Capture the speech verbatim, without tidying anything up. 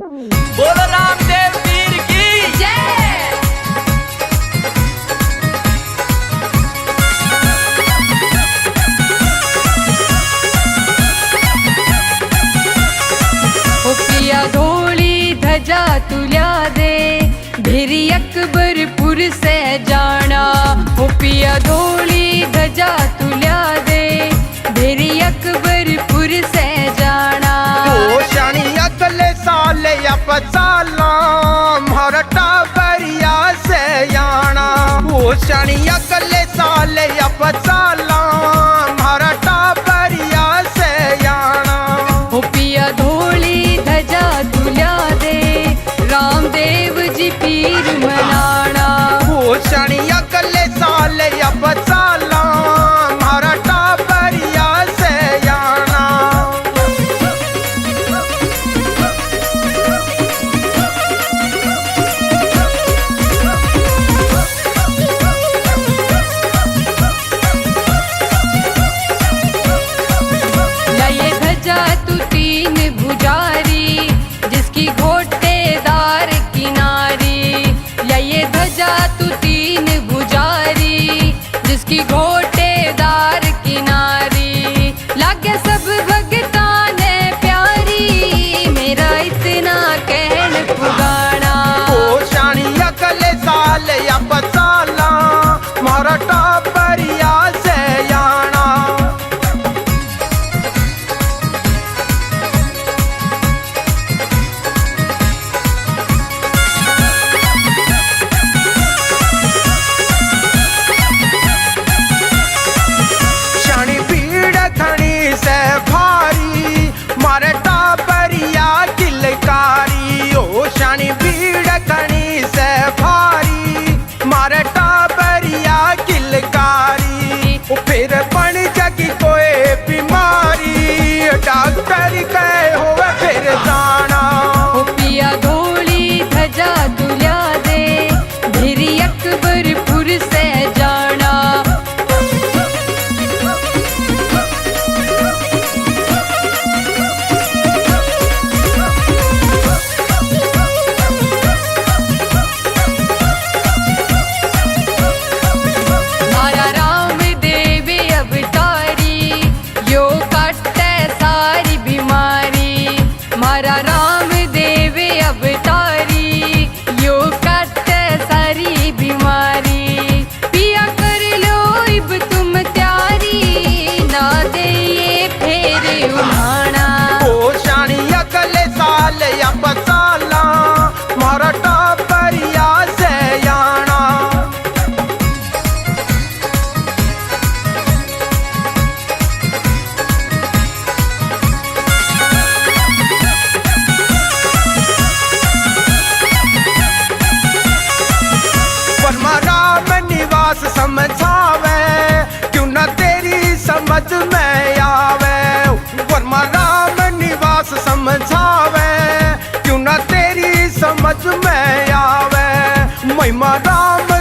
बोलो रामदेव पीर की जय। ओ पिया धोली धजा तू ल्या दे, भेरी अकबरपुर से जाना। ओ पिया धोली धजा तू ल्या दे, भेरी अकबरपुर से जाना। ओ शानी अगले साल आप चाला, म्हारा टाबरिया से आना। ओ शानी अगले साल आप चाला, म्हारा टाबरिया से आना। ओ पिया धोली धजा तू ल्या दे, रामदेव जी पीर मनाना। ओ शानी अगले साल आप चाला, म्हारा टाबरिया से आना। लाइए धजा तू तीन भुजारी, जिसकी गोटेदार किनारी। लाइए धजा तू तीन भुजारी, जिसकी गोटेदार किनारी। लागे सब भगतां ने प्यारी, मेरा इतना कहन पुगाना। ओ शानी अगले साल आप चाला, म्हारा टाबरिया से आना। शानी भीड़ घणी से भारी, म्हारे टाबरिया किलकारी। ओ शानी भीड़ घणी से भारी, म्हारे टाबरिया किलकारी। ओ फिर बन जागी कोई बीमारी, डॉक्टर कहे होवे फिर जाना। ओ पिया धोली धजा तू ल्या दे, भेरी अकबरपुर से जाना। म्हारा रामदेव अवतारी, यो काटे सारी बीमारी। म्हारा रामदेव अवतारी, यो काटे सारी बीमारी। पिया कर लो इब तुम तैयारी, ना दे ये फेर उन्हाना। ओ शानी अगले साल आप चाला, म्हारा टाबरिया से आना। वर्मा राम निवास समझावे, क्यों ना तेरी समझ में आवे। वर्मा राम निवास समझावे, क्यों ना तेरी समझ में आवे। महिमा राम